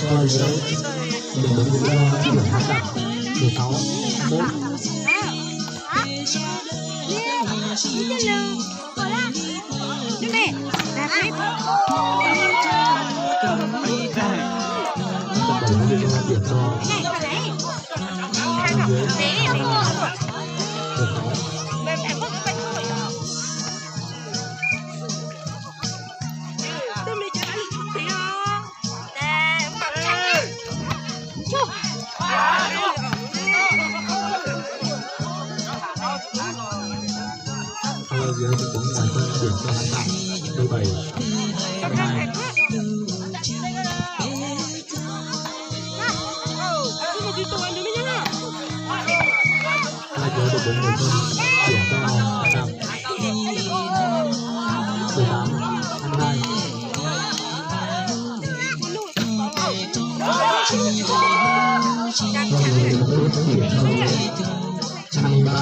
Rồi, rồi. Để bốn mươi cho điểm hai bạn. Mười sáu, hai mươi mốt. Các bạn có thể cho điểm cho hai bạn. Mười sáu. Hello, giờ tôi cũng là tôi chuyển cho hai bạn. Mười bảy, mười hai. Hai giờ tôi cũng một phần chuyển cho hai bạn. Mười tám, hai mươi hai. Hai mươi ba.